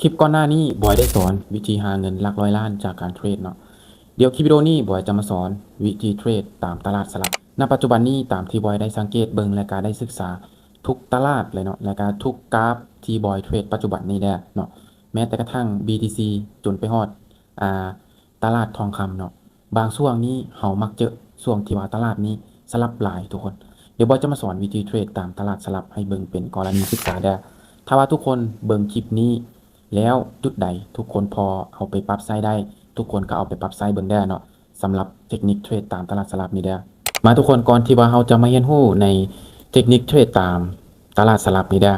ຄລິບກ່ອນໜ້ານີ້ບອຍໄດ້ສອນວິທີຫາເງິນຫຼັກຮ້ອຍລ້ານຈາກການເທຣດເນາະ. ດຽວຄລິບວິດີໂອນີ້ບອຍຈະມາສອນວິທີເທຣດຕາມຕະຫຼາດສະຫຼັບ. ນະປັດຈຸບັນນີ້ຕາມທີ່ບອຍໄດ້ສັງເກດເບິ່ງ ແລະກະໄດ້ສຶກສາທຸກຕະຫຼາດເລີຍເນາະ ແລະກະທຸກກາຟທີ່ບອຍເທຣດປັດຈຸບັນນີ້ແລ້ວເນາະ ແມ້ແຕ່ກະທັ່ງ ບີທີຊີ ຈົນໄປຮອດ ອ່າ ຕະຫຼາດທອງຄຳເນາະ. ບາງຊ່ວງນີ້ເຮົາມັກເຈີຊ່ວງທີ່ວ່າຕະຫຼາດນີ້ສະຫຼັບຫຼາຍທຸກຄົນ. ດຽວບອຍຈະມາສອນວິທີເທຣດຕາມຕະຫຼາດສະຫຼັບໃຫ້ເບິ່ງເປັນກໍລະນີສຶກສາເດີ້. ຖ້າວ່າທຸກຄົນເບິ່ງຄລິບນີ້ແລ້ວຈຸດໃດທຸກຄົນພໍເອົາໄປປັບໃຊ້ໄດ້ ທຸກຄົນກໍເອົາໄປປັບໃຊ້ເບິ່ງເດີ້ເນາະ ສຳລັບເທັກນິກເທຣດຕາມຕະຫຼາດສະຫຼັບນີ້ເດີ້. ມາທຸກຄົນ ກ່ອນທີ່ວ່າເຮົາຈະມາຮຽນຮູ້ໃນເທັກນິກເທຣດຕາມຕະຫຼາດສະຫຼັບນີ້ເດີ້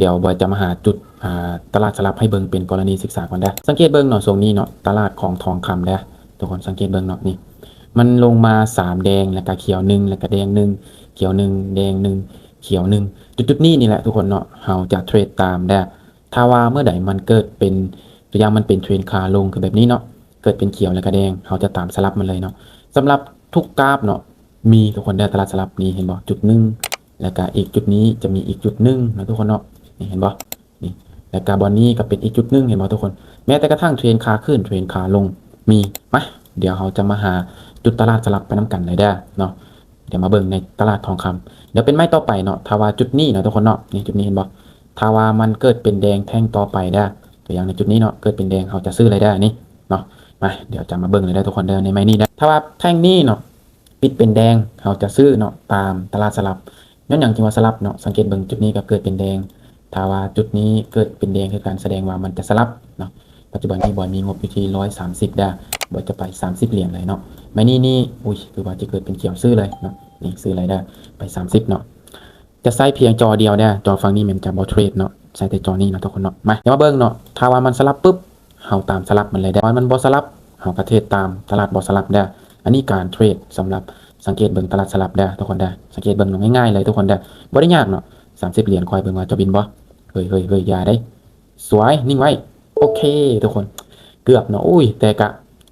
ດຽວບອຍຈະມາຫາຈຸດ ອ່າ ຕະຫຼາດສະຫຼັບໃຫ້ເບິ່ງເປັນກໍລະນີສຶກສາກ່ອນເດີ້. ສັງເກດເບິ່ງເນາະ ຊ່ວງນີ້ເນາະ ຕະຫຼາດຂອງທອງຄຳເດີ້ ທຸກຄົນສັງເກດເບິ່ງເນາະ ນີ້ ມັນລົງມາສາມແດງ ແລ້ວກະຂຽວໜຶ່ງ ແລ້ວກະແດງໜຶ່ງ ຂຽວໜຶ່ງ ແດງໜຶ່ງ ຂຽວໜຶ່ງ ຈຸດໆນີ້ນີ້ແຫຼະທຸກຄົນເນາະ ເຮົາຈະເທຣດຕາມເດີ້. ຖ້າວ່າເມື່ອໃດມັນເກີດເປັນ ຕົວຢ່າງມັນເປັນເທຣນຂາລົງຄືແບບນີ້ເນາະ ເກີດເປັນຂຽວແລ້ວກະແດງ ເຮົາຈະຕາມສະຫຼັບມັນເລີຍເນາະ. ສຳລັບທຸກກາຟເນາະ ມີທຸກຄົນເດີ້ ຕະຫຼາດສະຫຼັບນີ້ ເຫັນບໍ່ ຈຸດໜຶ່ງ ແລ້ວກະອີກຈຸດນີ້ຈະມີອີກຈຸດໜຶ່ງເນາະທຸກຄົນເນາະ ນີ້ເຫັນບໍ່ ນີ້ ແລ້ວກະບ່ອນນີ້ກະເປັນອີກຈຸດໜຶ່ງ ເຫັນບໍ່ທຸກຄົນ. ແມ້ແຕ່ກະທັ່ງເທຣນຂາຂຶ້ນ ເທຣນຂາລົງມີ. ມາ ດຽວເຮົາຈະມາຫາຈຸດຕະຫຼາດສະຫຼັບໄປນຳກັນເລີຍເດີ້ເນາະ. ດຽວມາເບິ່ງໃນຕະຫຼາດທອງຄຳ ດຽວເປັນໄມ້ຕໍ່ໄປເນາະ. ຖ້າວ່າຈຸດນີ້ເນາະທຸກຄົນເນາະ ນີ້ ຈຸດນີ້ເຫັນບໍ່ ຖ້າວ່າມັນເກີດເປັນແດງແທ່ງຕໍ່ໄປເດີ້ ຕົວຢ່າງໃນຈຸດນີ້ເນາະ ເກີດເປັນແດງ ເຮົາຈະຊື້ເລີຍເດີ້ ນີ້ເນາະ. ມາ ດຽວຈະມາເບິ່ງເລີຍເດີ້ທຸກຄົນເດີ້ ໃນໄມ້ນີ້ເດີ້. ຖ້າວ່າແທ່ງນີ້ເນາະ ປິດເປັນແດງ ເຮົາຈະຊື້ເນາະ ຕາມຕະຫຼາດສະຫຼັບ. ຍ້ອນຫຍັງຈຶ່ງວ່າສະຫຼັບເນາະ ສັງເກດເບິ່ງ ຈຸດນີ້ກະເກີດເປັນແດງ ຖ້າວ່າຈຸດນີ້ເກີດເປັນແດງຄືກັນ ສະແດງວ່າມັນຈະສະຫຼັບເນາະ. ປັດຈຸບັນນີ້ບອຍມີງົບຢູ່ທີ່ຮ້ອຍສາມສິບເດີ້ ບອຍຈະໄປສາມສິບຫຼຽນເລີຍເນາະ. ໄມ້ນີ້ນີ້ ອຸ້ຍ ຄືວ່າຈະເກີດເປັນຂຽວ ຊື້ເລີຍເນາະ ນີ້ ຊື້ເລີຍເດີ້ ໄປສາມສິບເນາະ. ຈະໃຊ້ພຽງຈໍດຽວເດີ້ ຈໍຝັ່ງນີ້ແມ່ນຈະບໍ່ເທຣດເນາະ ໃຊ້ແຕ່ຈໍນີ້ເນາະທຸກຄົນເນາະ. ມາ ດຽວມາເບິ່ງເນາະ ຖ້າວ່າມັນສະຫຼັບປຶບ ເຮົາຕາມສະຫຼັບມັນເລີຍເດີ້ ຖ້າມັນບໍ່ສະຫຼັບ ເຮົາກະເທຣດຕາມຕະຫຼາດບໍ່ສະຫຼັບເດີ້. ອັນນີ້ການເທຣດສຳລັບສັງເກດເບິ່ງຕະຫຼາດສະຫຼັບເດີ້ທຸກຄົນເດີ້ ສັງເກດເບິ່ງເນາະ ງ່າຍໆເລີຍທຸກຄົນເດີ້ ບໍ່ໄດ້ຍາກເນາະ. ສາມສິບຫຼຽນ ຄອຍເບິ່ງວ່າຈະບິນບໍ່ ເຮີ້ຍ ເຮີ້ຍ ເຮີ້ຍ ຢ່າເດ້ ສວຍ ນິ່ງໄວ້ ໂອເຄທຸກຄົນ ເກືອບເນາະ. ອຸ້ຍ ແຕ່ກະ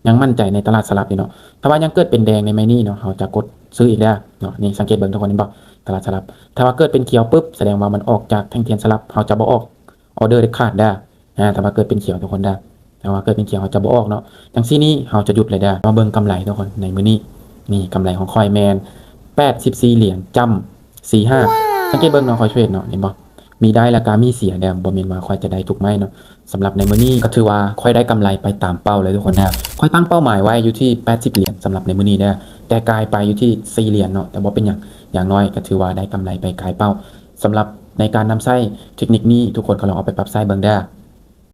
ຍັງໝັ້ນໃຈໃນຕະຫຼາດສະຫຼັບຢູ່ເນາະ. ຖ້າວ່າຍັງເກີດເປັນແດງໃນໄມ້ນີ້ເນາະ ເຮົາຈະກົດຊື້ອີກເດີ້ເນາະ. ນີ້ ສັງເກດເບິ່ງທຸກຄົນ ເຫັນບໍ່ ຕະຫຼາດສະຫຼັບ ຖ້າວ່າເກີດເປັນຂຽວປຶບ ສະແດງວ່າມັນອອກຈາກແທ່ງທຽນສະຫຼັບ ເຮົາຈະບໍ່ອອກອໍເດີເດັດຂາດເດີ້. ອ່າ ຖ້າວ່າເກີດເປັນຂຽວທຸກຄົນເດີ້ ຖ້າວ່າເກີດເປັນຂຽວ ເຮົາຈະບໍ່ອອກເນາະ. ຈັ່ງຊີ້ນີ້ເຮົາຈະຢຸດເລີຍເດີ້. ມາເບິ່ງກຳໄລທຸກຄົນ ໃນມື້ນີ້ ນີ້ກຳໄລຂອງຂ້ອຍແມ່ນແປດສິບສີ່ຫຼຽນຈ້ຳສີ່ຫ້າ. ສັງເກດເບິ່ງເນາະ ຂ້ອຍເທຣດເນາະ ເຫັນບໍ່ ມີໄດ້ແລ້ວກະມີເສຍເດີ້ ບໍ່ແມ່ນວ່າຂ້ອຍຈະໄດ້ທຸກໄມ້ເນາະ. ສຳລັບໃນມື້ນີ້ກະຖືວ່າຂ້ອຍໄດ້ກຳໄລໄປຕາມເປົ້າເລີຍທຸກຄົນເດີ້. ຂ້ອຍຕັ້ງເປົ້າໝາຍໄວ້ຢູ່ທີ່ແປດສິບຫຼຽນສຳລັບໃນມື້ນີ້ເດີ້ ແຕ່ກາຍໄປຢູ່ທີ່ສີ່ຫຼຽນເນາະ ແຕ່ບໍ່ເປັນຫຍັງ ຢ່າງໜ້ອຍກະຖືວ່າໄດ້ກຳໄລໄປກາຍເປົ້າ. ສຳລັບໃນການນຳໃຊ້ເທັກນິກນີ້ ທຸກຄົນກະລອງເອົາໄປປັບໃຊ້ເບິ່ງເດີ້.